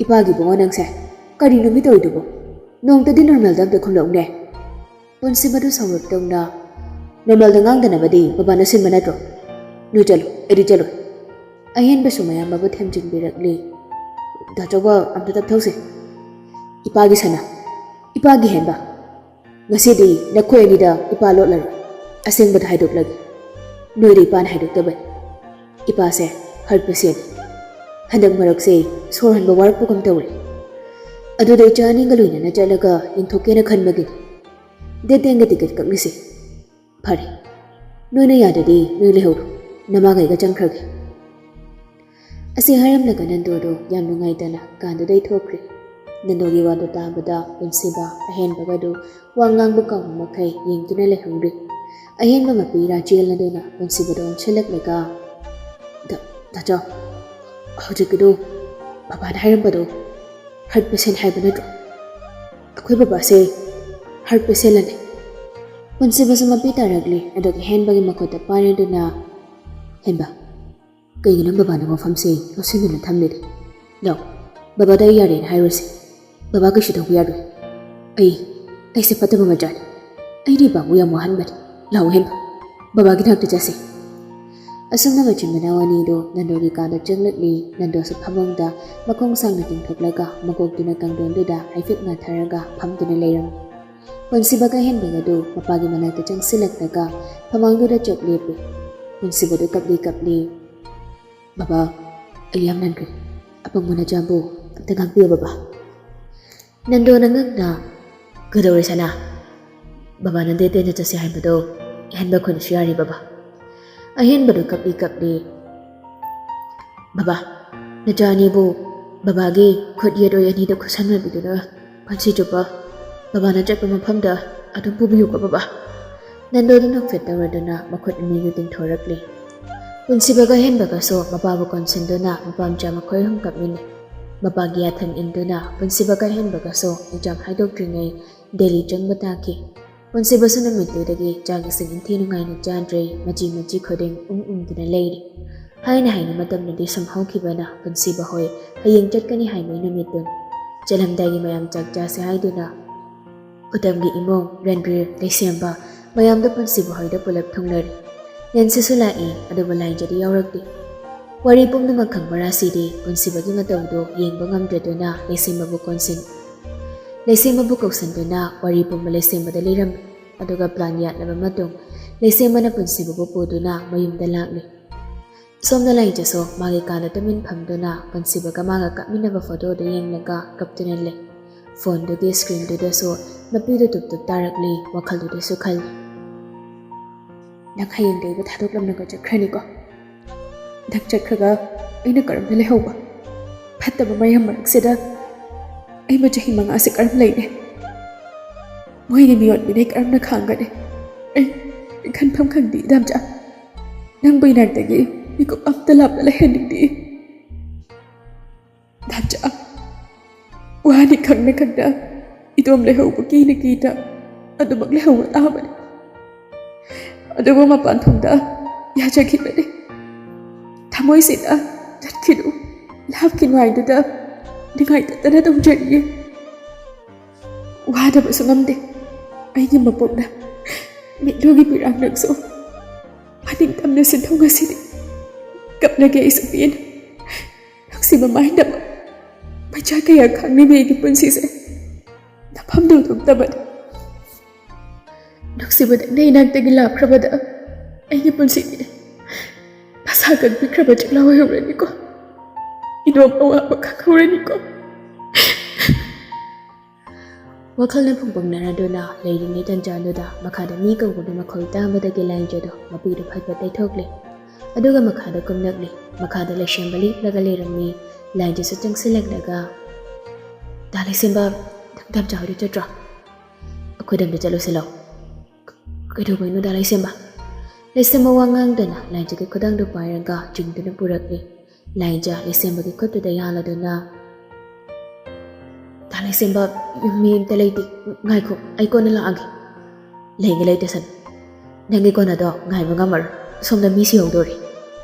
ꯏꯄꯥꯒꯤ ꯏꯕꯨꯡꯉꯣ ꯅꯪꯁꯦ, ꯀꯔꯤꯅꯣ ꯃꯤ ꯇꯧꯔꯤꯗꯨꯕꯨ? ꯅꯣꯡꯃꯇꯗꯤ ꯅꯣꯔꯃꯦꯜꯗ ꯑꯝꯇ ꯈꯨꯝꯂꯛꯎꯅꯦ"꯫ ꯄꯨꯟꯁꯤꯕꯗꯨ ꯁꯥꯎꯔꯞ ꯇꯧꯅ, "ꯅꯣꯔꯃꯦꯜꯗ ꯉꯥꯡꯗꯅꯕꯗꯤ ꯕꯕꯥꯅ ꯁꯤꯟꯕ ꯅꯠꯇ꯭ꯔꯣ? ꯅꯣꯏ ꯆꯠꯂꯨ, ꯑꯩꯗꯤ ꯆꯠꯂꯣꯏ꯫" ꯑꯍꯦꯟꯕꯁꯨ ꯃꯌꯥꯝꯕꯕꯨ ꯊꯦꯝꯖꯤꯟꯕꯤꯔꯛꯂꯤ꯫ "ꯗꯥ ꯆꯧꯕ, ꯑꯝꯇ ꯇꯞꯊꯧꯁꯦ꯫ ꯏꯄꯥꯒꯤ ꯁꯅꯥ, ꯏꯄꯥꯒꯤ ꯍꯦꯟꯕ, ꯉꯁꯤꯗꯤ ꯅꯈꯣꯏ ꯑꯅꯤꯗ ꯏꯄꯥ ꯂꯣꯠꯂꯔꯣꯏ꯫ ꯑꯁꯦꯡꯕꯗ ꯍꯥꯏꯗꯣꯛꯂꯒꯦ꯫ ꯅꯣꯏꯗ ꯏꯄꯥꯅ ꯍꯥꯏꯗꯣꯛꯇꯕꯅꯤ꯫ ꯏꯄꯥꯁꯦ ꯍꯥꯔꯠ ꯄꯦꯁꯦꯟ꯫ ꯍꯟꯗꯛ ꯃꯔꯛꯁꯦ ꯁꯣꯔ ꯍꯣꯟꯕ ꯋꯥꯔꯛꯄꯒꯨꯝ ꯇꯧꯔꯦ꯫ ꯑꯗꯨꯗ ꯏꯆꯥ ꯑꯅꯤꯒ ꯂꯣꯏꯅꯅ ꯆꯠꯂꯒ ꯌꯦꯡꯊꯣꯛꯀꯦꯅ ꯈꯟꯕꯒꯤꯅꯤ꯫ Date ꯇꯦꯟꯒ ticket ꯀꯛꯂꯤꯁꯦ꯫ ꯐꯔꯦ, ꯅꯣꯏꯅ ꯌꯥꯗ꯭ꯔꯗꯤ ꯅꯣꯏ ꯂꯩꯍꯧꯔꯣ꯫ ꯅꯃꯥꯒꯩꯒ ꯆꯪꯈ꯭ꯔꯒꯦ꯫" ꯑꯁꯤ ꯍꯥꯏꯔꯝꯂꯒ ꯅꯟꯗꯣꯗꯣ ꯌꯥꯝ ꯅꯨꯡꯉꯥꯏꯇꯅ ꯀꯥꯗꯨꯗꯩ ꯊꯣꯛꯈ꯭ꯔꯦ꯫ ꯅꯟꯗꯣꯒꯤ ꯋꯥꯗꯨ ꯇꯥꯕꯗ ꯄꯨꯟꯁꯤꯕ ꯑꯍꯦꯟꯕꯒꯗꯨ ꯋꯥ ꯉꯥꯡꯕ ꯀꯥꯎꯕ ꯃꯈꯩ ꯌꯦꯡꯗꯨꯅ ꯂꯩꯍꯧꯔꯦ꯫ ꯑꯍꯦꯟꯕ ꯃꯄꯤ ꯔꯥꯆꯦꯜ ꯑꯗꯨꯅ ꯄꯨꯟꯁꯤꯕꯗ ꯑꯣꯟꯁꯤꯜꯂꯛꯂꯒ, "ꯗ-, ꯗꯥꯆꯧ, ꯍꯧꯖꯤꯛꯀꯤꯗꯣ ꯕꯕꯥꯅ ꯍꯥꯏꯔꯝꯕꯗꯣ ꯍꯥꯔꯠ ꯄꯦꯁꯦꯟ ꯍꯥꯏꯕ ꯅꯠꯇ꯭ꯔꯣ? ꯑꯩꯈꯣꯏ ꯕꯕꯥꯁꯦ ꯍꯥꯔꯠ ꯄꯦꯁꯦꯟ ꯑꯅꯤ꯫" ꯄꯨꯟꯁꯤꯕꯁꯨ ꯃꯄꯤ ꯇꯥꯔꯛꯂꯦ꯫ ꯑꯗꯨꯒ ꯑꯍꯦꯟꯕꯒꯤ ꯃꯈꯨꯠꯇ ꯄꯥꯏꯔꯗꯨꯅ, "ꯍꯦꯟꯕ, ꯀꯩꯒꯤꯅꯣ ꯕꯕꯥꯅ ꯋꯥꯐꯝꯁꯦ ꯂꯧꯁꯤꯟꯗꯨꯅ ꯊꯝꯂꯤꯗꯤ? ꯂꯥꯎ, ꯕꯕꯥꯗ ꯑꯩ ꯌꯥꯔꯦꯅ ꯍꯥꯏꯔꯨꯁꯤ꯫ ꯕꯕꯥ ꯀꯩꯁꯨ ꯇꯧꯕ ꯌꯥꯔꯣꯏ꯫ ꯑꯩ, ꯑꯩꯁꯦ ꯐꯠꯇꯕ ꯃꯆꯥꯅꯤ꯫ ꯑꯩꯅ ꯏꯄꯥꯕꯨ ꯌꯥꯝ ꯋꯥꯍꯟꯕꯅꯤ꯫ ꯂꯥꯎ ꯍꯦꯟꯕ, ꯕꯕꯥꯒꯤ ꯅꯥꯛꯇ ꯆꯠꯁꯤ꯫" ꯑꯁꯨꯝꯅ ꯃꯆꯤꯟ ꯃꯅꯥꯎ ꯑꯅꯤꯗꯨ ꯅꯟꯗꯣꯒꯤ ꯀꯥꯗ ꯆꯪꯂꯛꯂꯤ꯫ ꯅꯟꯗꯣꯁꯨ ꯐꯃꯨꯡꯗ ꯃꯈꯣꯡ ꯁꯥꯡꯅ ꯇꯤꯡꯊꯣꯛꯂꯒ ꯃꯀꯣꯛꯇꯨꯅ ꯀꯥꯡꯊꯣꯟꯗꯨꯗ ꯍꯥꯏꯐꯦꯠ ꯉꯥꯊꯔꯒ ꯐꯝꯗꯨꯅ ꯂꯩꯔꯝꯃꯤ꯫ ꯄꯨꯟꯁꯤꯕꯒ ꯍꯦꯟꯕꯒꯗꯨ ꯃꯄꯥꯒꯤ ꯃꯅꯥꯛꯇ ꯆꯪꯁꯤꯜꯂꯛꯂꯒ ꯐꯃꯥꯡꯗꯨꯗ ꯆꯞ ꯂꯦꯞꯄꯤ꯫ ꯄꯨꯟꯁꯤꯕꯗꯨ ꯀꯞꯂꯤ ꯀꯞꯂꯤ꯫ "ꯕꯕꯥ, ꯑꯩ ꯌꯥꯝ ꯅꯟꯈ꯭ꯔꯦ꯫ ꯑꯄꯪꯕ ꯅꯆꯥꯕꯨ ꯑꯝꯇ ꯉꯥꯛꯄꯤꯌꯨ ꯕꯕꯥ꯫" ꯅꯟꯗꯣꯅ ꯉꯛꯅ, "ꯀꯩꯗꯧꯔꯦ ꯁꯅꯥ? ꯕꯕꯥꯅ ꯗꯦꯠ ꯇꯦꯟꯗ ꯆꯠꯁꯦ ꯍꯥꯏꯕꯗꯣ ꯑꯍꯦꯟꯕ ꯈꯨꯟꯁꯨ ꯌꯥꯔꯦ ꯕꯕꯥ꯫" ꯑꯍꯦꯟꯕꯗꯨ ꯀꯞꯂꯤ ꯀꯞꯂꯤ꯫ "ꯕꯕꯥ, ꯅꯆꯥ ꯑꯅꯤꯕꯨ ꯕꯕꯥꯒꯤ ꯈꯨꯠ ꯌꯦꯠ ꯑꯣꯏ ꯑꯅꯤꯗ ꯈꯨꯠꯁꯝꯅꯕꯤꯗꯨꯅ ꯄꯨꯟꯁꯤ ꯆꯨꯞꯄ ꯕꯕꯥꯅ ꯆꯠꯄ ꯃꯐꯝꯗ ꯑꯗꯨꯝ ꯄꯨꯕꯤꯌꯨꯀꯣ ꯕꯕꯥ꯫" ꯅꯟꯗꯣꯗꯨ ꯅꯣꯛꯐꯦꯠ ꯇꯧꯔꯗꯨꯅ ꯃꯈꯨꯠ ꯑꯅꯤꯗꯨ ꯇꯤꯡꯊꯣꯔꯛꯂꯤ꯫ ꯄꯨꯟꯁꯤꯕꯒ ꯍꯦꯟꯕꯒꯁꯨ ꯃꯄꯥꯕꯨ ꯀꯣꯟꯁꯤꯟꯗꯨꯅ ꯃꯄꯥ ꯃꯆꯥ ꯃꯈꯣꯏ ꯑꯍꯨꯝ ꯀꯞꯃꯤꯟꯅꯩ꯫ ꯃꯄꯥꯒꯤ ꯌꯥꯊꯪ ꯏꯟꯗꯨꯅ ꯄꯨꯟꯁꯤꯕꯒ ꯍꯦꯟꯕꯒꯁꯨ ꯑꯦꯛꯖꯥꯝ ꯍꯥꯏꯗꯣꯛꯇ꯭ꯔꯤꯉꯩ ꯗꯦꯜꯂꯤ ꯆꯪꯕ ꯇꯥꯈꯤ꯫ ꯄꯨꯟꯁꯤꯕꯁꯨ ꯅꯨꯃꯤꯠꯇꯨꯗꯒꯤ ꯆꯥꯛ ꯏꯁꯤꯡ ꯏꯟꯊꯤ ꯅꯨꯡꯉꯥꯏꯅ ꯆꯥꯗ꯭ꯔꯦ꯫ ꯃꯆꯤ ꯃꯆꯤ ꯈꯨꯗꯤꯡ ꯎꯪ ꯎꯪꯗꯨꯅ ꯂꯩꯔꯤ꯫ ꯍꯥꯏꯅ ꯍꯥꯏꯅ ꯃꯇꯝꯅꯗꯤ ꯁꯨꯝ ꯍꯧꯈꯤꯕꯅ ꯄꯨꯟꯁꯤꯕ ꯍꯣꯏ ꯍꯌꯦꯡ ꯆꯠꯀꯅꯤ ꯍꯥꯏꯕꯒꯤ ꯅꯨꯃꯤꯠꯇꯨꯅꯤ꯫ ꯆꯠꯂꯝꯗꯥꯏꯒꯤ ꯃꯌꯥꯝ ꯆꯥꯛ ꯆꯥꯁꯦ ꯍꯥꯏꯗꯨꯅ ꯎꯇꯝꯒꯤ ꯏꯃꯨꯡ, ꯔꯟꯕꯤꯔ, ꯂꯩꯁꯦꯝꯕ, ꯃꯌꯥꯝꯗꯣ ꯄꯨꯟꯁꯤꯕ ꯍꯣꯏꯗ ꯄꯨꯂꯞ ꯊꯨꯡꯂꯔꯦ꯫ ꯂꯦꯟꯁꯤꯁꯨ ꯂꯥꯛꯏ, ꯑꯗꯨꯕꯨ ꯂꯥꯏꯟꯖꯗꯤ ꯌꯥꯎꯔꯛꯇꯦ꯫ ꯋꯥꯔꯤ ꯄꯨꯝꯅꯃꯛ ꯈꯪꯕ ꯔꯥꯁꯤꯗꯤ ꯄꯨꯟꯁꯤꯕꯒꯤ ꯃꯇꯧꯗꯨ ꯌꯦꯡꯕ ꯉꯝꯗ꯭ꯔꯗꯨꯅ ꯂꯩꯁꯦꯝꯕꯕꯨ ꯀꯣꯟꯁꯤꯟ ꯂꯩꯁꯦꯝꯕꯕꯨ ꯀꯧꯁꯤꯟꯗꯨꯅ ꯋꯥꯔꯤ ꯄꯨꯝꯕ ꯂꯩꯁꯦꯝꯕꯗ ꯂꯤꯔꯝꯃꯤ꯫ ꯑꯗꯨꯒ ꯄ꯭ꯂꯥꯟ ꯌꯥꯠꯂꯕ ꯃꯇꯨꯡ ꯂꯩꯁꯦꯝꯕꯅ ꯄꯨꯟꯁꯤꯕꯕꯨ ꯄꯨꯗꯨꯅ ꯃꯌꯨꯝꯗ ꯂꯥꯛꯂꯤ꯫ ꯁꯣꯝꯗ ꯂꯥꯏꯟꯖꯁꯨ ꯃꯥꯒꯤ ꯀꯥꯗ ꯇꯨꯃꯤꯟ ꯐꯝꯗꯨꯅ ꯄꯨꯟꯁꯤꯕꯒ ꯃꯥꯒ ꯀꯥꯞꯃꯤꯟꯅꯕ ꯐꯣꯇꯣꯗꯨ ꯌꯦꯡꯂꯒ ꯀꯞꯇꯨꯅ ꯂꯩ꯫ ꯐꯣꯟꯗꯨꯒꯤ ꯁ꯭ꯀ꯭ꯔꯤꯟꯗꯨꯗꯁꯨ ꯃꯄꯤꯗꯨ ꯇꯨꯞ ꯇꯨꯞ ꯇꯥꯔꯛꯂꯤ, ꯋꯥꯈꯜꯗꯨꯗꯁꯨ ꯈꯜꯂꯤ꯫ "ꯅꯪ ꯍꯌꯦꯡꯗꯤ ꯑꯩꯕꯨ ꯊꯥꯗꯣꯛꯂꯝꯂꯒ ꯆꯠꯈ꯭ꯔꯅꯤꯀꯣ? ꯅꯪ ꯆꯠꯈ꯭ꯔꯒ ꯑꯩꯅ ꯀꯔꯝꯅ ꯂꯩꯍꯧꯕ? ꯐꯠꯇꯕ ꯃꯌꯥꯝ ꯃꯔꯛꯁꯤꯗ ꯑꯩꯕꯨ ꯆꯍꯤ ꯃꯉꯥꯁꯦ ꯀꯔꯝ ꯂꯩꯅꯤ? ꯃꯣꯏꯒꯤ ꯃꯤꯑꯣꯠ ꯃꯤꯅꯩ ꯀꯔꯝꯅ ꯈꯥꯡꯒꯅꯤ? ꯑꯩ, ꯑꯩ ꯈꯟꯐꯝ ꯈꯪꯗꯦ, ꯏꯗꯥꯝꯆꯥ꯫ ꯅꯪꯕꯨ ꯏꯅꯥꯛꯇꯒꯤ ꯃꯤꯀꯨꯞ ꯑꯝꯇ ꯂꯥꯞꯅ ꯂꯩꯍꯟꯅꯤꯡꯗꯦ, ꯏꯗꯥꯝꯆꯥ꯫ ꯋꯥꯅꯤ ꯈꯪꯅ ꯈꯪꯅ ꯏꯇꯣꯝ ꯂꯩꯍꯧꯕ ꯀꯤꯅ ꯀꯤꯅ ꯑꯗꯨꯃꯛ ꯂꯩꯍꯧꯕ ꯇꯥꯕꯅꯤ꯫ ꯑꯗꯨꯕꯨ ꯃꯄꯥꯟ ꯊꯣꯡꯗ ꯌꯥꯖꯈꯤꯕꯅꯤ꯫ ꯊꯃꯣꯏꯁꯤꯗ ꯆꯠꯈꯤꯅꯨ, ꯂꯥꯞꯈꯤꯅꯨ ꯍꯥꯏꯗꯨꯗ ꯅꯤꯡꯉꯥꯏ ꯇꯠꯇꯅ ꯇꯧꯖꯔꯤꯌꯦ꯫ ꯋꯥꯗꯕꯁꯨ ꯉꯝꯗꯦ ꯑꯩꯒꯤ ꯃꯄꯣꯛꯅ꯫ ꯃꯤꯠꯂꯨꯒꯤ ꯄꯤꯔꯥꯡꯅꯁꯨ ꯃꯅꯤꯡ ꯇꯝꯅ ꯁꯤꯟꯊꯨꯡ ꯑꯁꯤꯗꯤ ꯀꯞꯂꯒꯦ ꯑꯩꯁꯨ ꯄꯦꯟꯅ꯫ ꯅꯨꯡꯁꯤꯕ ꯃꯥꯏꯅꯕ ꯃꯩꯆꯥꯛ ꯀꯌꯥ ꯈꯥꯡꯂꯤꯕ ꯑꯩꯒꯤ ꯄꯨꯟꯁꯤꯁꯦ ꯅꯐꯝꯗꯨ ꯊꯣꯛꯇꯕꯅꯤ꯫ ꯅꯨꯡꯁꯤꯕ ꯅꯪꯅ ꯏꯅꯥꯛꯇꯒꯤ ꯂꯥꯞꯈ꯭ꯔꯕꯗ ꯑꯩꯒꯤ ꯄꯨꯟꯁꯤꯗꯤ ꯃꯁꯥ ꯀꯟꯕꯤꯈ꯭ꯔꯕ ꯆꯤꯛꯂꯥꯎ ꯑꯣꯏꯍꯧꯔꯅꯤꯀꯣ꯫ ꯏꯗꯣꯝ ꯑꯋꯥꯕ ꯈꯪꯍꯧꯔꯅꯤꯀꯣ꯫ ꯋꯥꯈꯜꯅ ꯐꯨꯡꯐꯪꯅꯔꯗꯨꯅ ꯂꯩꯔꯤꯉꯩ ꯇꯟꯖꯥꯗꯨꯗ ꯃꯈꯥꯗ ꯃꯤ ꯀꯧꯕꯒꯤ ꯃꯈꯣꯜ ꯇꯥꯕꯗꯒꯤ ꯂꯥꯏꯟꯖꯗꯣ ꯃꯄꯤꯗꯨ ꯐꯠ ꯐꯠ ꯇꯩꯊꯣꯛꯂꯦ꯫ ꯑꯗꯨꯒ ꯃꯈꯥꯗ ꯀꯨꯝꯂꯛꯂꯦ꯫ ꯃꯈꯥꯗ ꯂꯩꯁꯦꯝꯕ ꯂꯦꯞꯂꯒ ꯂꯩꯔꯝꯃꯤ꯫ ꯂꯥꯏꯟꯖꯁꯨ ꯆꯪꯁꯤꯜꯂꯛꯂꯒ, "ꯇꯥ ꯂꯩꯁꯦꯝꯕ, ꯅꯪ ꯇꯝꯆꯥ ꯍꯣꯏꯗ ꯆꯠꯇ꯭ꯔꯣ? ꯑꯩꯈꯣꯏꯗ ꯑꯝꯇ ꯆꯠꯂꯨꯁꯤ ꯂꯥꯎ"꯫ "ꯀꯩꯗꯧꯕꯩꯅꯣ ꯗꯥ ꯂꯩꯁꯦꯝꯕ?" ꯂꯩꯁꯦꯝꯕ ꯋꯥ ꯉꯥꯡꯗꯅ ꯂꯥꯏꯟꯖꯒꯤ ꯈꯨꯗꯥꯡꯗꯨ ꯄꯥꯏꯔꯒ ꯆꯤꯡꯗꯨꯅ ꯄꯨꯔꯛꯂꯤ꯫ ꯂꯥꯏꯟꯖ ꯂꯩꯁꯦꯝꯕꯒꯤ ꯈꯨꯠꯇꯨꯗ ꯌꯥꯜꯂꯗꯨꯅ, "ꯗꯥ ꯂꯩꯁꯦꯝꯕ, ꯌꯨꯝ ꯃꯤ ꯑꯝꯇ ꯂꯩꯇꯦ꯫ ꯉꯥꯏꯈꯣ, ꯑꯩ ꯀꯣꯟꯅ ꯂꯥꯛꯑꯒꯦ"꯫ "ꯂꯩꯒꯦ ꯂꯩꯇꯁꯅꯨ꯫ ꯅꯪꯒꯤ ꯀꯣꯟꯅꯗꯣ ꯉꯥꯏꯕ ꯉꯝꯃꯔꯣꯏ꯫ ꯁꯣꯝꯗ ꯃꯤ ꯁꯤꯍꯧꯗꯣꯔꯦ"꯫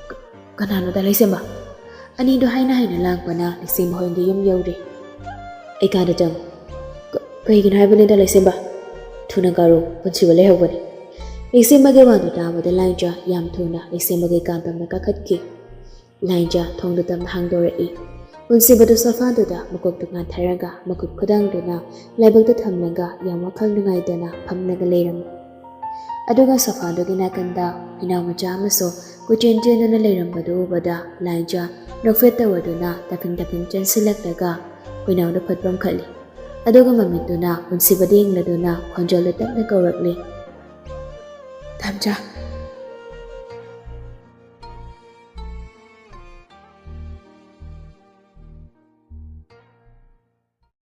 "ꯀ-, ꯀꯅꯥꯅꯣ ꯗꯥ ꯂꯩꯁꯦꯝꯕ?" ꯑꯅꯤꯗꯣ ꯍꯥꯏꯅ ꯍꯥꯏꯅ ꯂꯥꯡꯕꯅ ꯂꯩꯁꯦꯝꯕ ꯍꯣꯏꯒꯤ ꯌꯨꯝ ꯌꯧꯔꯦ꯫ "ꯑꯩ ꯀꯥꯗ ꯆꯪꯉꯨ"꯫ "ꯀ-, "ꯀꯩꯒꯤꯅꯣ ꯍꯥꯏꯕꯅꯤꯗ ꯂꯩꯁꯦꯝꯕ? ꯊꯨꯅ ꯀꯥꯔꯨ, ꯄꯨꯟꯁꯤꯕ ꯂꯩꯍꯧꯕꯅꯤ꯫" ꯂꯩꯁꯦꯝꯕꯒꯤ ꯋꯥꯗꯨ ꯇꯥꯕꯗ ꯂꯥꯏꯖ ꯌꯥꯝ ꯊꯨꯅ ꯂꯩꯁꯦꯝꯕꯒꯤ ꯀꯥ ꯇꯝꯅ ꯀꯥꯈꯠꯈꯤ꯫ ꯂꯥꯏꯖ ꯊꯣꯡꯗꯨ ꯇꯞꯅ ꯍꯥꯡꯗꯣꯔꯛꯏ꯫ ꯄꯨꯟꯁꯤꯕꯗꯨ ꯁꯣꯐꯥꯗꯨꯗ ꯃꯀꯣꯛꯇꯨ ꯉꯥꯟꯊꯔꯒ ꯃꯈꯨꯠ ꯈꯨꯗꯥꯡꯗꯨꯅ ꯂꯥꯏꯕꯛꯇ ꯊꯝꯂꯒ ꯌꯥꯝ ꯋꯥꯈꯜ ꯅꯨꯡꯉꯥꯏꯇꯅ ꯐꯝꯂꯒ ꯂꯩꯔꯝꯃꯤ꯫ ꯑꯗꯨꯒ ꯁꯣꯐꯥꯗꯨꯒꯤ ꯅꯥꯀꯟꯗ ꯍꯨꯏꯅꯥꯎ ꯃꯆꯥ ꯑꯃꯁꯨ ꯀꯣꯏꯆꯦꯟ ꯆꯦꯟꯗꯨꯅ ꯂꯩꯔꯝꯕꯗꯨ ꯎꯕꯗ ꯂꯥꯏꯖ ꯅꯣꯛꯐꯦꯠ ꯇꯧꯔꯗꯨꯅ ꯇꯥꯐꯤꯡ ꯇꯥꯐꯤꯡ ꯆꯦꯟꯁꯤꯜꯂꯛꯂꯒ ꯍꯨꯏꯅꯥꯎꯗꯨ ꯐꯠ ꯄꯝꯈꯠꯂꯤ꯫ ꯑꯗꯨꯒ ꯃꯃꯤꯠꯇꯨꯅ ꯄꯨꯟꯁꯤꯕꯗ ꯌꯦꯡꯂꯗꯨꯅ ꯈꯣꯟꯖꯦꯜꯗꯨ ꯇꯞꯅ ꯀꯧꯔꯛꯂꯤ, "ꯇꯥꯝꯆꯥ,